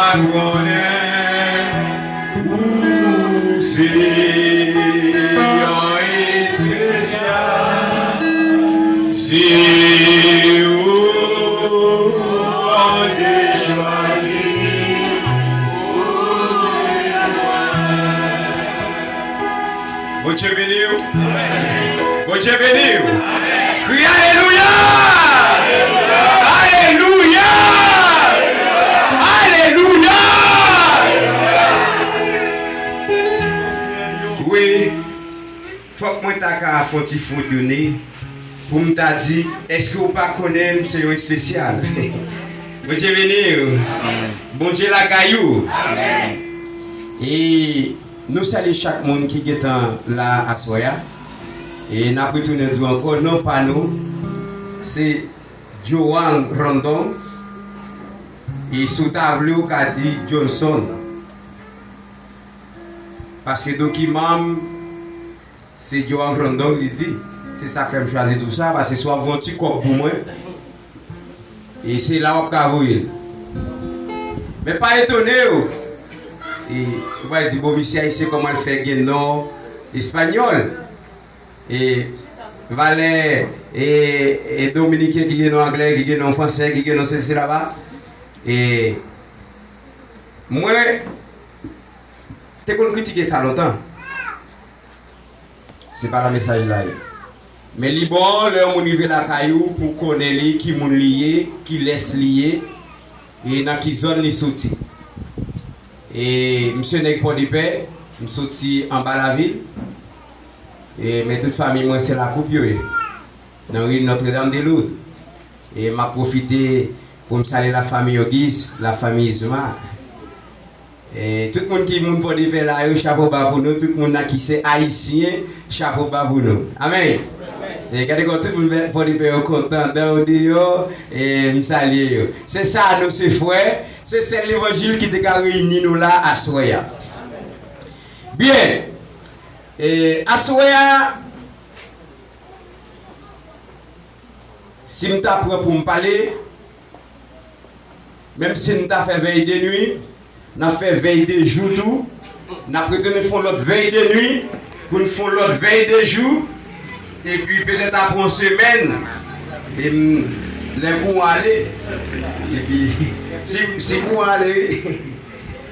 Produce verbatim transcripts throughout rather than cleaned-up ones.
Konnen ou se yon espesyal, se ou Bondye chwazi. Bondye beni w. Bondye beni w. Kriye alelouya! Alelouya! Alelouya! Wi, fòk mwen ta ka fè yon ti fwodone pou m ta di, èske w pa konnen m se yon espesyal? Bondye beni w. Bondye lakay ou. E Nou salye chak moun ki gentan la aswè a. E n ap retounen di w ankò, non pa nou, se Joan Rondon. E si w ta vle, w ka di Johnson. Paske dokiman m, se Joan Rondon li di. Se sa k fè m chwazi di w sa, paske si w ap voye yon ti kòb pou mwen, E se la w ap ka voye l. Men pa etone w. E, ou pral di, bon, misye ayisyen, kòman l fè gen non espanyòl? E, valè, e, e dominiken ki gen non anglè, ki gen non fransè, ki gen non sesi, sela. E, mwen te konn kritike sa lontan. Se pa la mesaj la ye. Men li bon lè yon moun rive lakay ou pou w konnen li, ki moun li ye, kilès li ye, e nan ki zòn li soti. E m se nèg Pòdepè, m soti anba lavil, e, men tout fanmi mwen se Lakoup yo ye, nan ri Notre Dame de Lourdes. E m ap pwofite pou m salye lafanmi Ogis, lafanmi Izma. E, tout moun ki moun Pòdepè la yo, chapo ba pou nou. Tout moun nan ki se ayisyen, chapo ba pou nou. Amèn. E, gade kòman tout moun Pòdepè yo kontan, dan yo deyò, e, m salye yo. Se sa, nou se frè, se sèl levanjil ki te ka reyini nou la aswè a. Byen. E, aswè a, si m ta pran pou m pale, menm si n ta fè vèy de nwi, n ap fè vèy de jou tou. N ap retounen fè yon lòt vèy de nwi, pou n fè yon lòt vèy de jou. Epi petèt apre yon semèn, e m, lè kouran ale, epi si, si kouran ale, wi.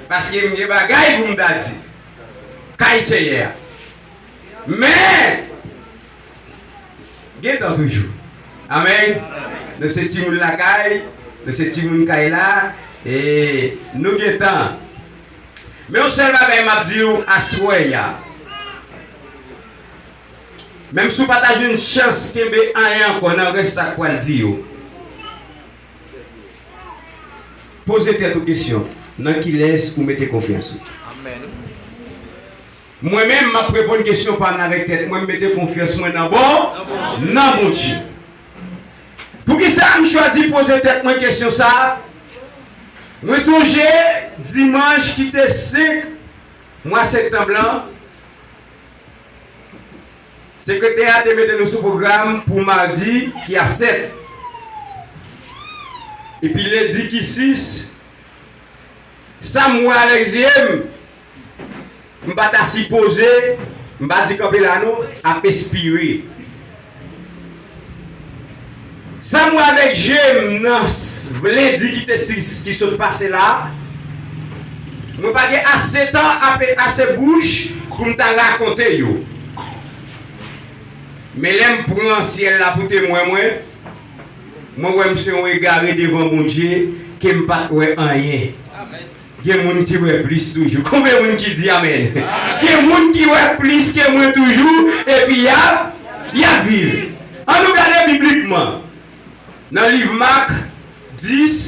Paske m gen bagay pou m ta di. Kay Seyè a. Men, gen tan toujou. Amèn. Nou se timoun lakay, nou se timoun kay la, e nou gen tan. Men yon sèl bagay m ap di w aswè a. Menm si w pa ta jwenn chans kenbe anyen ankò nan rès sa k pral di yo, poze tèt ou kesyon, nan kilès ou mete konfyans ou? Amèn. Mwen menm, m ap reponn kesyon pa m nan avèk tèt mwen, m mete konfyans mwen nan bon, nan Bondye. Poukisa m chwazi poze tèt mwen kesyon sa a? Mwen sonje dimanch ki te senk mwa septanm lan, sekretè a te mete nou sou pwogram pou madi ki ap sèt. Epi lendi ki sis, sa m wè avèk je m, m pa ta sipoze, m pa di kanpe la non, ap espire. Sa m wè avèk je m nan s-, lendi ki te sis, ki sot pase la, mwen pa gen ase tan, ape-, ase bouch pou m ta rakonte yo. Men lè m pran syèl la pou temwen mwen, mwen wè m se yon egare devan Bondye ke m pa t wè anyen. Gen moun ki wè plis toujou. Konbyen moun ki di amèn? Gen moun ki wè plis ke mwen toujou, epi y ap, y ap viv. Ann nou gade biblikman. Nan liv Mak dis,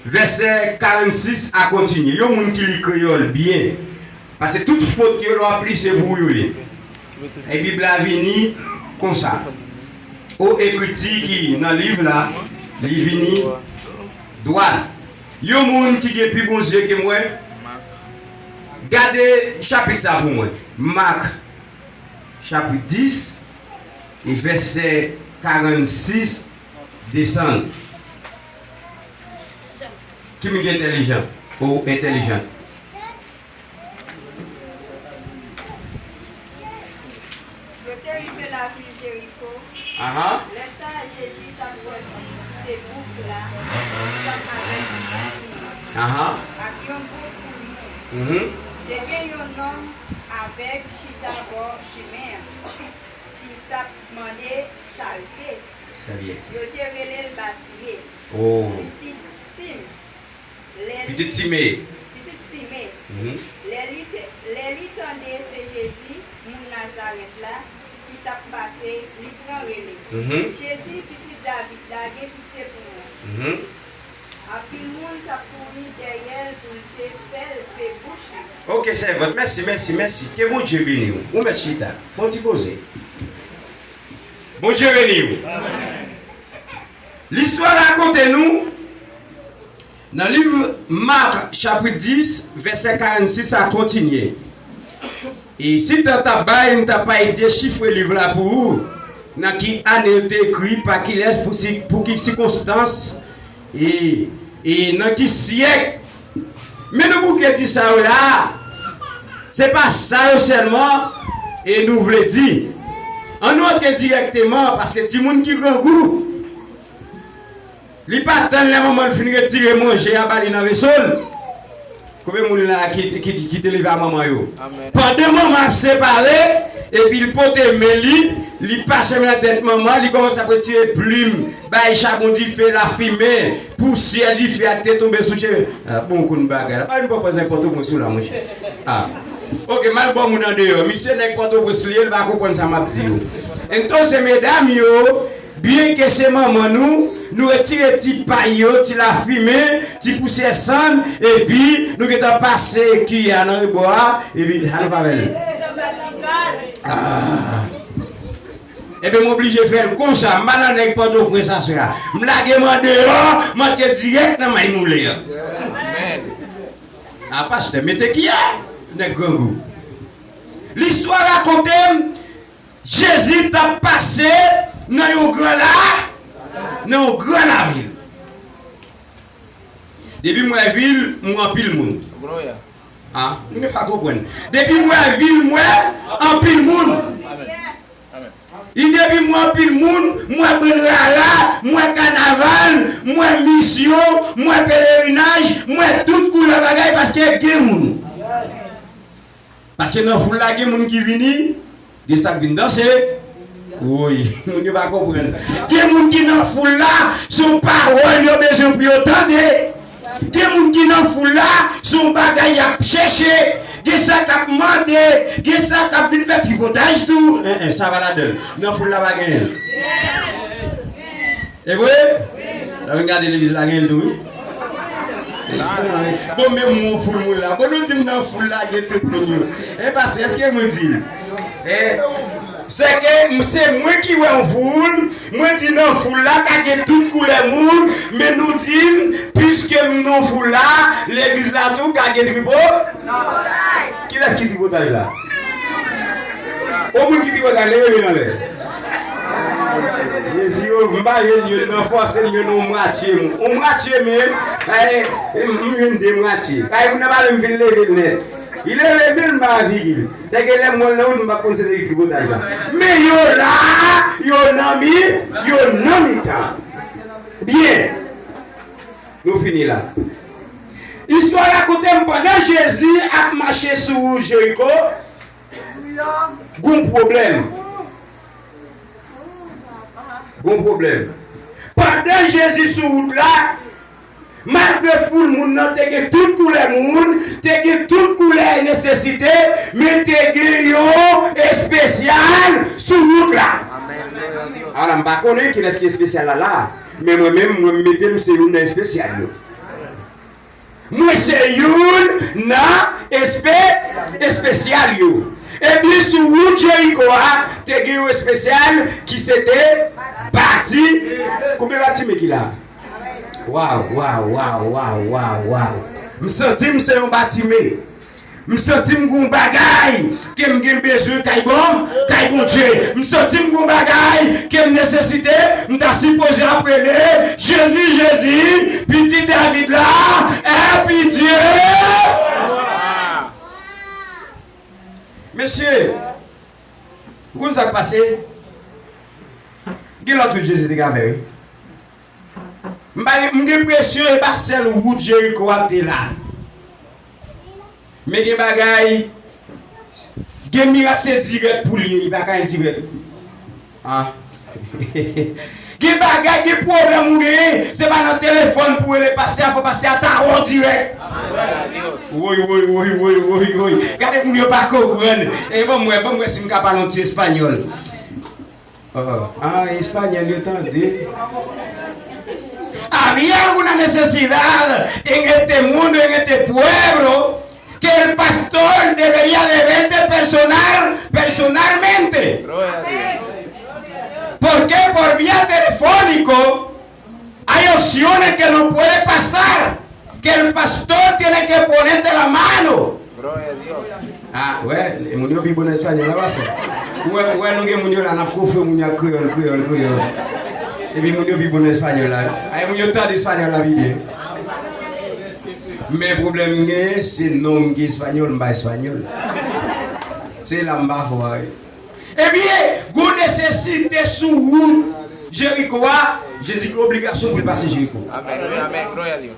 vèsè karannsis a kontinye. Yon moun ki li kreyòl byen. Paske tout fot yo lè w ap li se pou ou yo ye. E Bib la vini konsa. O ekriti ki nan liv la, li vini dwat. Yon moun ki gen pi bon zye ke mwen, gade chapit sa pou mwen. Mak, chapit dis, e vèsè karannsis desann. Ki moun ki entèlijan ou entèlijant? Yo te rive lavil Jeriko. Aha. Lè sa a, Jezi t ap sòti kite bouk la ansanm avèk disip li yo Aha. ak yon gwoup moun. Mhm. Te gen yon nonm avèg chita bò chimen an ki t ap mande charite. Sa byen. Yo te rele l Batime, Oh. pitit Tim. Lè li, Pitit Time. pitit Time. Mhm. Lè li te, lè li tande se Jezi, moun Nazarèt la, ki t ap pase, li pran rele, Mhm. Jezi, pitit David la, gen pitye pou mwen. Mhm. Anpil moun t ap kouri dèyè l pou l te fè l pe bouch li. Ok, sèvant, mèsi, mèsi, mèsi. Ke Bondye beni w. Ou mèt chita. Fè yon ti poze. Bondye beni w. Listwa rakonte nou nan liv Mak, chapit dis, vèsè karannsis a kontinye. E si tan t ap bay, m ta pral dechifre liv la pou ou, nan ki ane l te ekri, pa kilès, pou si, pou ki sikonstans, e, e nan ki syèk. Men nou bouke di sa yo la, se pa sa yo sèlman e nou vle di. Ann nou antre dirèkteman, paske timoun ki grangou, li pa tann lè manman l fin retire manje a ba li nan veso l. Konbyen moun la ki, ki, ki, ki te leve a manman yo? Amen. Pandan manman ap separe, epi l pote men li, li pase men nan tèt manman, li kòmanse ap retire plim, bay chabon dife, lafimen, pousyè dife a te tonbe sou cheve. Ah, bon konn bagay la. Pa vin pran pòz nenpòt ou sou la, monchè. Ah. Ok, m al ba moun andeyò. Misye nèg Pòtoprens li ye, l pa konprann sa m ap di yo. Entonse, medam yo, byenke se manman nou, nou retire ti pay yo, ti lafimen, ti pousyè sann, epi nou gentan pase kiyè a nan rebò a, epi sa nou fè avè l. Ah. Ebyen, m oblije fè l konsa. M pa nan nèg Pòtoprens aswè a. M lage m andeyò, m antre dirèk nan may moulen an. Amèn. A pastè, mete kiyè, nèg grangou. Listwa rakonte m, Jezi t ap pase nan yon gran la, nan yon gran lavil. Depi m wè vil, m wè anpil moun. Ah, moun yo pa konprann. Depi m wè vil, m wè anpil moun. Amèn. Amèn. E depi m wè anpil moun, m wè bann rara, m wè kanaval, m wè misyon, m wè pelerinaj, m wè tout koulè bagay paske gen moun. Paske nan foul la, gen moun ki vini, gen sa k vin danse. Woy, moun yo pa konprann. Gen moun ki nan foul la, se yon pawòl yo bezwen pou yo tande. Gen moun ki nan foul la, se yon bagay y ap chèche. Gen sa k ap mande, gen sa k ap vin fè tripotaj tou. En, en, sa pa ladan l. Nan foul la pa genyen. E vre? Lè vin gade legliz la genyen l tou, wi. Bon, men moun foul moun la. Bon, nou di m nan foul la gen tout moun yo. E pastè, èske mwen di l? E, sèke m, se mwen ki wè yon foul, mwen di nan foul la ka gen tout koulè moun, men nou di m, piske m nan foul la, legliz la tou ka gen tripo. Kilès ki tripotaj la? O moun ki tripotaj, leve men anlè. Jezi, o, m pa jwenn youn nan fòse l, jwenn yon mwatye m. Yon mwatye men, kay, m, m jwenn de mwatye. Kay moun nan pa menm vin leve l nèt. Li leve men l, m pa vigi l. Nèg lè m wè l nan wout, m pa konn se de ki tripotaj la. Men yo la, yo nan mi, yo nan mitan. Byen. Nou fini la. Istwa rakonte m pandan Jezi ap mache sou wout Jeriko, gon pwoblèm. Gon pwoblèm. Pandan Jezi sou wout la, malgre foul moun nan te gen tout koulè moun, te gen tout koulè nesesite, men te gen yon espesyal sou wout la. Ala, m pa konnen kilès ki espesyal la la, men mwen menm, mwen m mete m se youn nan espesyal yo. Mwen se youn nan espe-, espesyal yo. Epi sou wout Jeriko a, te gen yon espesyal ki se te Bati-, konbyen Batime ki la? Waw, waw, waw, waw, waw, waw. M santi m se yon Batime. M santi m gon bagay ke m gen bezwen kay bon, kay Bondye. M santi m gon bagay ke m nesesite, m ta sipoze ap rele, Jezi, Jezi, pitit David la, Mesye, ou konn sa k pase? Gen lòt wout Jezi te ka fè, wi. M pa gen, m gen enpresyon e pa sèl wout Jeriko a te la. Men gen bagay, gen mirak se dirèk pou li ye, li pa ka endirèk. Ah. Gen bagay, gen pwoblèm ou genyen, se pa nan telefòn pou rele pastè a, fò pastè a ta wè w dirèk. Woy, woy, woy, woy, woy, woy. Gade moun yo pa konprann. E ban m wè, ban m wè si m ka pale yon ti espanyòl. Oh, ah, espanyòl yo tande. Había alguna necesidad en este mundo, en este pueblo, que el pastor debería de verte personal, personalmente. Porque por vía telefónico hay opciones que no puede pasar, que el pastor tiene que ponerte la mano. Ah, wè, moun yo pi bon nan espanyòl la, pase. Ou wè, ou wè, nou gen moun yo la, n ap kofre moun yo ak kreyòl, kreyòl, kreyòl. Epi moun yo pi bon nan espanyòl la. Ay, moun yo tande espanyòl la pi byen. Men pwoblèm m genyen, se non m ki espanyòl, m pa espanyòl. Se la m pa fò a, wi. Ebyen, gwo nesesite sou wout Jeriko a, Jezi gen obligasyon pou l pase Jeriko. Amèn, wi, amèn. Glòri a Dye.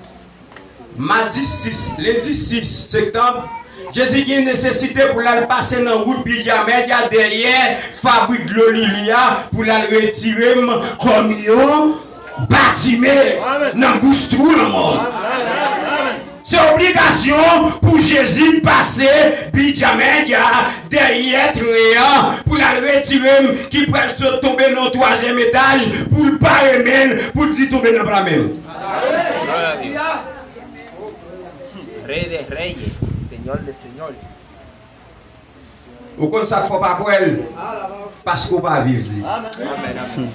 Madi sis, lendi sis septanm, Jezi gen nesesite pou l al pase nan wout Bidya Medya dèyè fabrik dlo Lili a pou l al retire m kòm yon batime nan bouch twou lanmò. Se obligasyon pou Jezi pase Bidya Medya dèyè tren an pou l al retire m ki pral sot tonbe nan yon twazyèm etaj pou l pare men l pou l di tonbe nan pla men m. Glòri a Dye. Rey de reyes, Señor de señores. Ou konn sa k fè w pa kwè l? Paske w pa viv li. Amèn, amèn.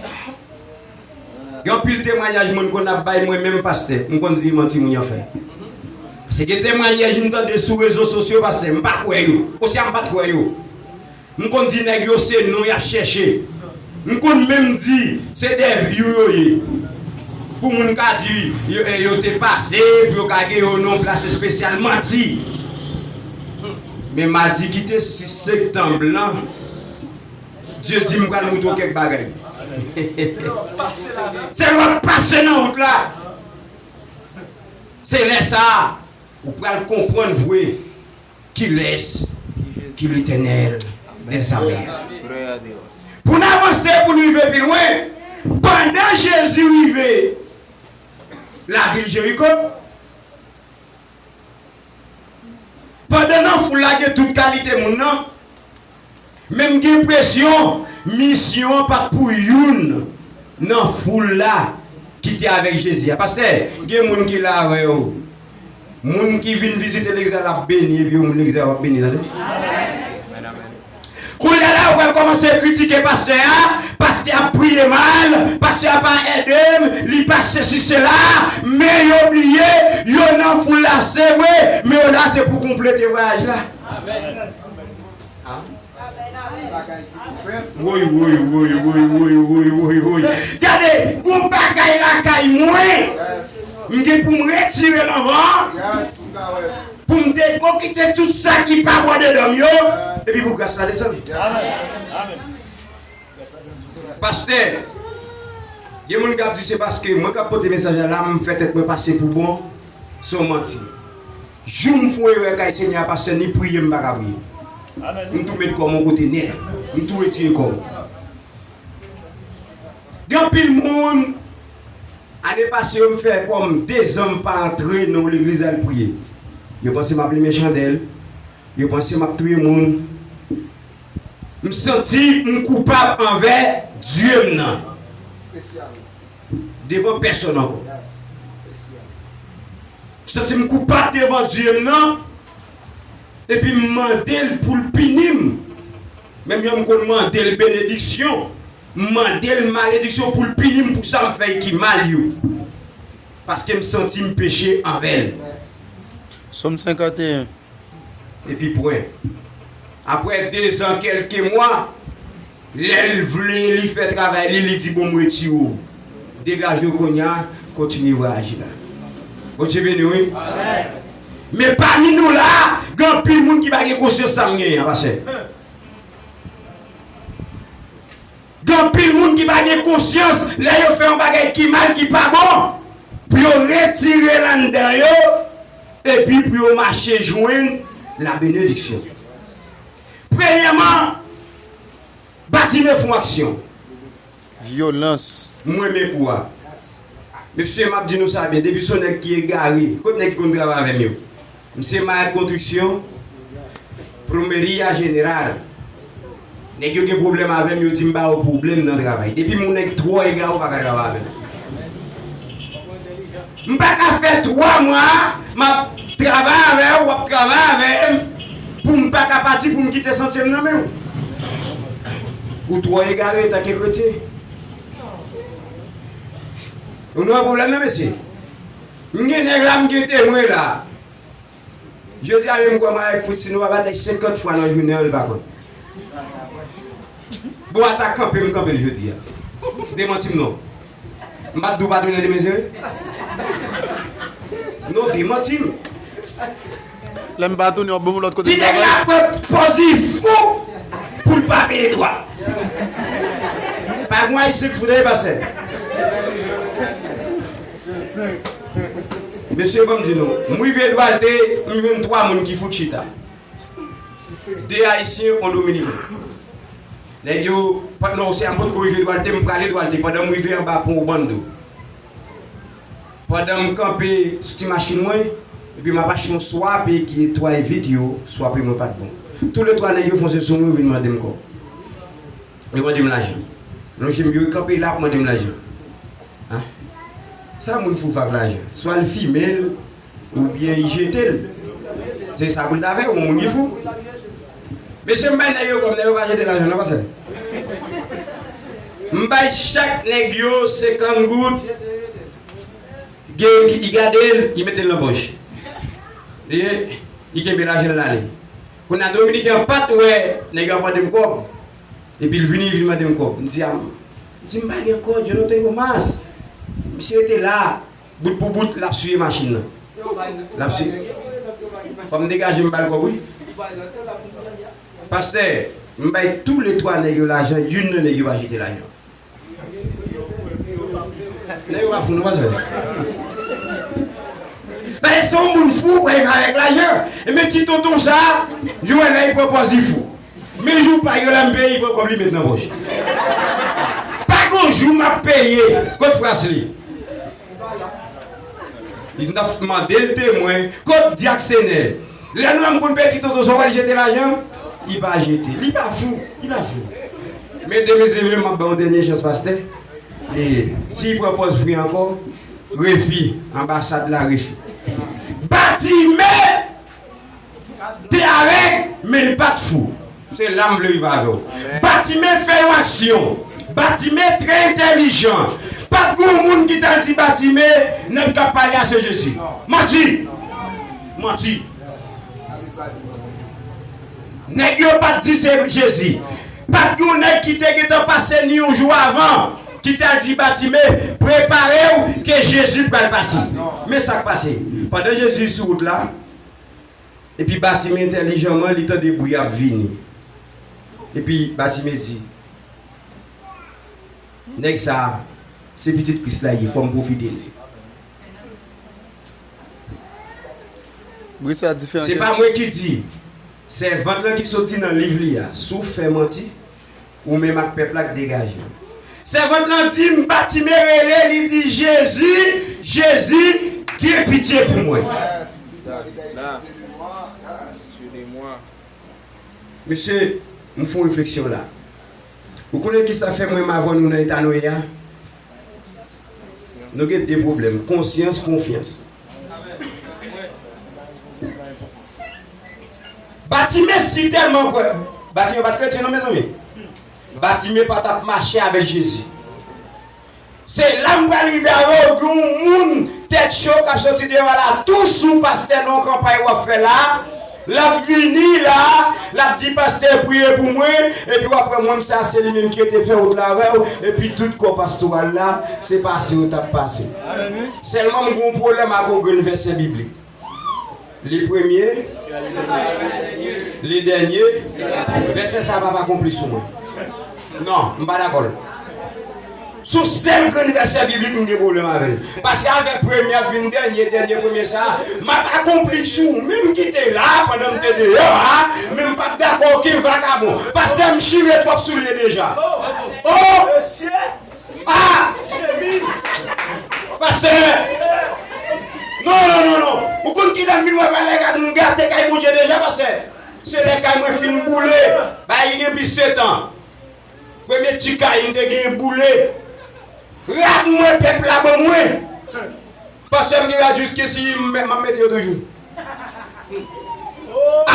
Gen anpil temwayaj moun konn ap bay mwen menm pastè, m konn di manti moun yo fè. Paske gen temwayaj m tande sou rezo sosyo pastè, m pa kwè yo. Osya m pa t kwè yo. M konn di nèg yo se non y ap chèche. M konn menm di se de vyou yo ye. Pou moun ka di yo, yo te pase, pou yo ka gen yo nan yon plas espesyal, manti. Men madi ki te sis septanm lan, Dye di m pral moutre w kèk bagay. Se lè w ap pase nan wout la. Se lè sa a, ou pral konprann vre. Kilès ki Letènèl dèzame? Pou n avanse, pou n rive pi lwen, pandan Jezi rive lavil Jeriko, pandan nan foul la gen tout kalite moun nan, men m gen enpresyon misyon an pa t pou youn nan foul la ki te avèk Jezi a. Pastè, gen moun ki la avè w. Moun ki vin vizite legliz la, l ap beni, epi yo moun legliz la p ap beni, tande. Kounye a la, yo pral kòmanse kritike pastè a, pastè a ap priye mal, pastè a pa ede m, li pa sesi sela, men yo bliye, yo nan foul la, se vre, men yo la se pou konplete vwayaj la. Woy, woy, woy, woy, woy, woy, woy, woy. Gade, gon bagay lakay mwen. M gen pou m retire l anvan. Pou m dekokite tout sa ki pa bon andedan m yo. Epi pou gras la desann. Pastè, gen moun k ap di se paske mwen k ap pote mesaj la, la m fè tèt mwen pase pou bon. Se yon manti. Jou m fè yon erè kay Senyè a, pastè, ni priye m pa ka priye. M tou met kò m yon kote nèt. M tou retire kò m. Gen anpil moun, ane pase yo m fè kòm dezan m pa antre nan yon legliz al priye. Yo panse m ap limen chandèl. Yo panse m ap touye moun. M santi m koupab anvè Dye m nan. Devan pèsòn ankò. M santi m koupab devan Dye m nan. Epi m mande l pou l pini m. Menm jan m konn mande l benediksyon, m mande l malediksyon pou l pini m pou sa m fè ki mal yo. Paske m santi m peche anvè l. Sòm senkanteyen. Epi pwen. Apre dezan, kèlke mwa, lè l vle li fè travay li, li di, "Bon, m retire w. Degaje w kounye a, kontinye vwayaj la." Bondye beni w, wi. Men pami nou la, gen anpil moun ki pa gen konsyans sa m genyen an, pastè. Gen anpil moun ki pa gen konsyans, lè yo fè yon bagay ki mal, ki pa bon, pou yo retire l anndan yo, epi pou yo mache jwenn la benediksyon. Premyèman, Batime fè yon aksyon. Vyolans. M renmen kou a. Mesye, m ap di nou sa byen, depi se yon nèg ki egare, kot nèg ki konn travay avè m yo? M se mayèt konstriksyon, plomeria jeneral. Nèg yo gen pwoblèm avè m, yo di m ba yo pwoblèm nan travay. Depi yon nèg twò egare, ou pa ka travay avè m. M pa ka fè twa mwa, m ap travay avè w, w ap travay avè m, pou m pa ka pati, pou m kite santye m nan men w. Ou twò egare antanke kretyen. Ou nan pwoblèm nan, mesye. M gen nèg la, m gen temwen la. Jodi a menm, m kwè m avèk Fritz, si nou pa batay senkant fwa nan jounen an, li pa konn. Bon, ata kanpe, m kanpe l jodi a. Demanti m non. M pa t di w pa tounen demen sere? Non, demanti m. Lè m pa tounen, w ap ban m lòt kote. Ti nèg la pran pòz li fou pou l pa peye dwa. Pa gen Ayisyen k fou dèyè pastè. Mesye, ban m di nou, m rive Dwalte, m jwenn twa moun ki fout chita. De Ayisyen, yon Dominiken. Nèg yo, pandan se a m potko rive Dwalte, m prale Dwalte, pandan m rive anba pon Obando. Pandan m kanpe sou ti machin mwen, epi m ap achte yon swape ki twa evid yo, swape mwen pa t bon. Toulètwa nèg yo fonse sou mwen, yo vin mande m kòb. Yo mande m lajan. Lonje m, yo kanpe la ap mande m lajan. Hein? Sa moun fou fè ak lajan? Swa l fimen l, oubyen li jete l. Se sa pou l ta fè, yon moun ki fou. Mesye, m bay nèg yo kòb, nèg yo pa jete lajan non, pastè. M bay chak nèg yo senkant goud. Gen youn ki, li gade l, li mete l nan pòch. Li, li kenbe lajan l, l ale. Kounye a Dominiken an pa t wè nèg yo ap mande m kòb. Epi l vini, li vin mande m kòb. M di a, m di m pa gen kòb, yo no tengo mas. Misye rete la, bout pou bout, l ap siye machin nan. L ap siye. Fò m degaje m ba l kòb, wi. Pastè, m bay toulètwa nèg yo lajan, youn nan nèg yo pa jete lajan. Nèg yo pa fou non, pastè. Paske se yon moun fou, pou l avèk lajan. Men ti tonton sa, yo wè lè li pran pòz li fou. Men jou pa yo la m peye, li pran kòb li met nan pòch. Pa gon jou m ap peye, kot fras li? Li t ap mande l temwen, kot dyak Senèl? Lè nou menm konn peye ti tonton sa, w wè l jete lajan? Li pa jete. Li pa fou, li pa fou. Men demen se vle m ap ba w dènye chans, pastè. E si li pran pòz fou ankò, refi, anbasad la, refi. Batime te avèg, men li pa t fou. Se la m vle rive avè w. Batime fè yon aksyon. Batime trè entèlijan. Pa t gon moun ki t al di Batime, nèg k ap pale a se Jezi. Manti! Manti! Nèg yo pa t di se Jezi. Pa t gen yon nèg ki te gentan pase ni yon jou avan ki t al di Batime, prepare w ke Jezi pral pase. Men sa k pase. Pandan Jezi sou wout la, epi Batime entèlijanman, li tande bri ap vini. Epi Batime di, nèg sa a, se pitit Kris la ye, fò m pwofite l. Bri sa diferan. Se pa mwen ki di, sèvant lan ki soti nan liv li a, si w fè manti, ou menm ak pèp la k degaje w. Sèvant lan di m, Batime rele, li di, Jezi, Jezi, gen pitye pou mwen. Mesye, m fè yon refleksyon la. Ou konnen kisa fè mwen m avè nou nan eta nou ye a? Nou gen de pwoblèm, konsyans, konfyans. Batime si tèlman kwè. Batime pa t kretyen non, mezanmi. Batime pa t ap mache avèk Jezi. Se la m pral rive avè w, gen yon moun tèt cho k ap soti deyò a la, tou sou pastè nan yon kanpay w ap fè la, l ap vini la, l ap di pastè priye pou mwen, epi w ap wè moun sa se li menm ki rete fè wout la avè w, epi tout kò pastoral la, se pase yo t ap pase. Sèlman m gen yon pwoblèm ak yon grenn vèsè biblik. Li premye, li dènye. Vèsè sa a p ap akonpli sou mwen. Non, m pa dakò l. Sou sèl grenn vèsè biblik m gen pwoblèm avè l. Paske avè premye ap vin dènye, dènye premye sa a, m ap akonpli sou ou menm ki te la pandan m te deyò a, men m p ap dakò okenn vakabon. Pastè, m chire twòp soulye deja. Oh! Ah! Pastè! Non, non, non, non. Ou konn kilè m vin wè valè rad m gate kay Bondye deja, pastè? Se lè kay mwen fin boule. Bagay li gen plis sèt an. Premye ti kay m te gen boule. Rad mwen pèp la ban mwen. Pastè, m gen rad jiske si m, m ap mete yo toujou.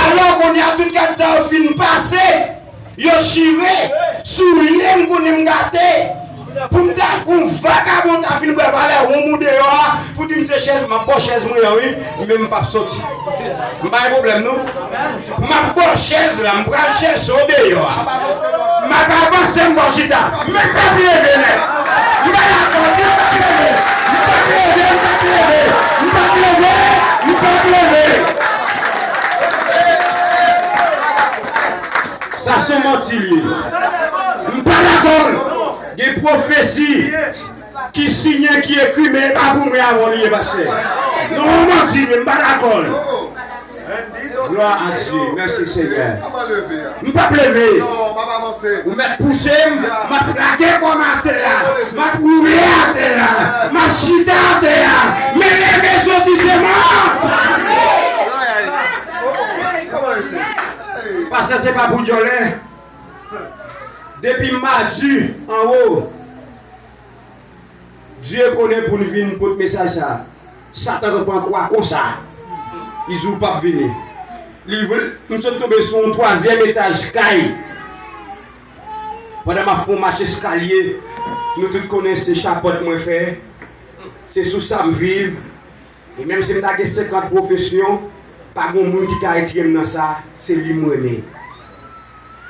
Alò, kounye a, tout rad sa yo fin pase, yo chire, soulye m konnen m gate. Pou m ta, pou yon vakabon ta fin bwè valè wonm ou deyò a, pou di m se chèz, m ap bò chèz mwen an, wi, men m p ap soti. M pa gen pwoblèm, non. M ap bò chèz la, m pral chèche w deyò a. M ap avanse, m bò chita. Men m p ap leve nèt. M pa dakò, di m p ap leve. M p ap leve, m p ap leve. M p ap leve, m p ap leve. Sa se yon manti li ye. M pa dakò. Gen pwofesi ki siyen, ki ekri, men e pa pou mwen avè w li ye, pastè. Non, manti li ye, m pa dakò. Glwa a Dye. Mèsi, Senyè. M p ap leve. Ou mèt pouse m, m ap plake kò m atè a. M ap woule atè a. M ap chita atè a. Men leve soti se mò. Pastè, se pa pou djòlè. Depi madi anwo, Dye konnen pou n vin pot mesaj sa a. Satan pran kwa konsa. Li di w p ap vini. Li vle, m sot tonbe sou yon twazyèm etaj kay. Pandan m ap fè yon mach eskalye, nou tout konnen se chapant mwen fè. Se sou sa m viv. E menm si m ta gen senkant pwofesyon, pa gen moun ki ka retire m nan sa, se li m renmen.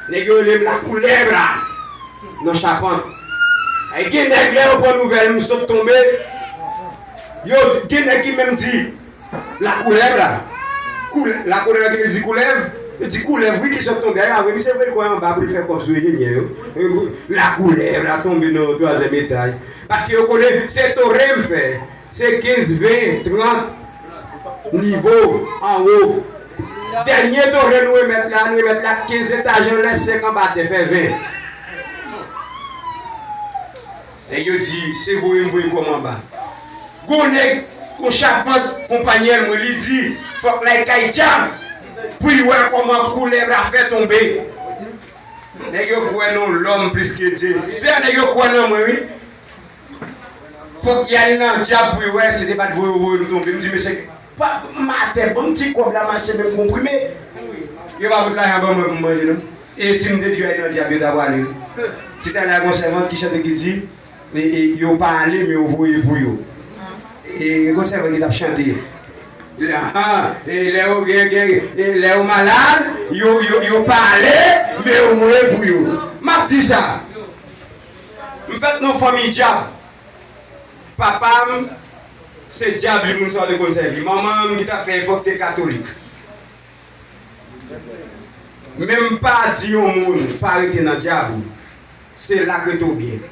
Nèg yo rele m La Culebra nan chapant. E gen nèg, lè yo pran nouvèl m sot tonbe, yo, gen nèg ki menm di, La Culebra. Koulè-, La Culebra ki vle di koulèv. Yo di koulèv, wi, ki sot tonbe. A, wi, misye voye kò anba pou l fè kòb sou enjenyè yo. La Culebra tonbe nan twazyèm etaj. Paske yo konnen se tore m fè. Se kenz, ven, trant nivo anwo. Dènye tore nou remèt la, nou remèt la kenz etaj anlè, senk anba tè, fè ven. Nèg yo di, se voye m voye kò m anba. Gon nèg, yon chapant konpanyèl mwen, li di, fòk l al kay dyab pou l wè kòman koulèv la fè tonbe. Nèg yo kwè nan lòm plis ke Dye. Se sa nèg yo kwè nan mwen, wi. Fòk y al nan dyab pou y wè si se pa t voye yo voye m tonbe. M di, mesye, pa, m atè, ban m ti kòb la, m achte menm konprime. Yo pa fout lajan ban mwen pou m manje, non. E si m te dwe al nan dyab, yo ta prale, wi. Ti talè a, gon sèvant ki chante ki di, e, e, yo pa ale, men yo voye pou yo. E, gon sèvant ki t ap chante. Ahan, e lè yo gen, gen, e lè yo malad, yo, yo, yo pa ale, men yo voye pou yo. M ap di sa. M fèt nan fanmiy dyab. Papa m, se dyab li, moun sa yo te konn sèvi. Manman m ki t ap fè efò ki te katolik. Men m pa di yon moun pa rete nan dyab ou. Se la k rete w byen.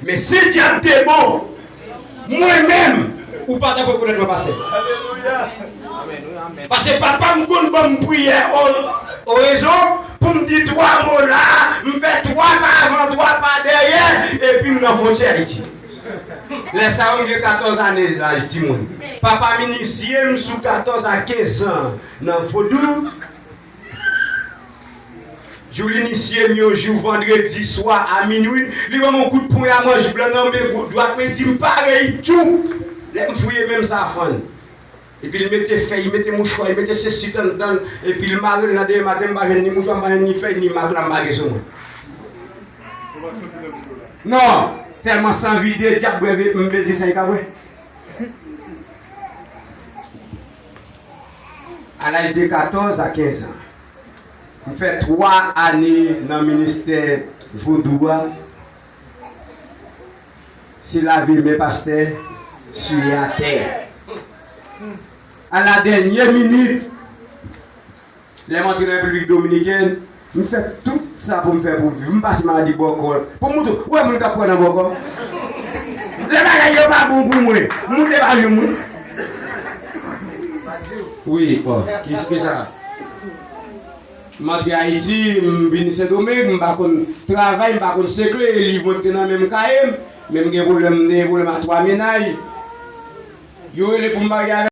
Men si dyab te bon, mwen menm, ou pa t ap rekonèt mwen pastè. Paske papa m konn ban m priyè o, o rezon pou m di twa mo la, m fè twa pa avan, twa pa dèyè, epi m nan fwontyè Ayiti. Lè sa yo, m gen katòz ane laj timoun. Papa m inisye m sou katòz a kenz an nan vodou. Jou l inisye m yon jou vandredi swa a minwi, li ban m yon kout pwen a manch blan nan men dwat mwen, di m pare, li tchou! Lè m fouye men m sa fann. Epi l mete fèy, li mete mouchwa, li mete sesi anndan l, epi l mare l nan demen maten, m pa jwenn ni mouchwa, m pa jwenn ni fèy, ni mak la m mare sou mwen. Non, sèlman san vide, dyab bwè ve-, m bezwen san li ka bwè. A laj de katòz a kenz an, m fè twa ane nan ministè vodou a. Se lave men pastè, siye atè. a la dènye minit, lè m antre nan Repiblik Dominikèn, m fè tout sa pou m fè pou m viv. M pase maladi bòkò. Pou m montre, ou wè moun k ap pran nan bòkò? Lè bagay yo pa bon pou mwen, m montre pa jwenn moun. Wi, bon, ki, ki sa? M antre Ayiti, m vin Sendomeng, m pa konn travay, m pa konn sekle, liv mwen te nan men m kaye m, men m gen pwoblèm, m te gen pwoblèm a twa mennaj. Yo rele pou m marye avè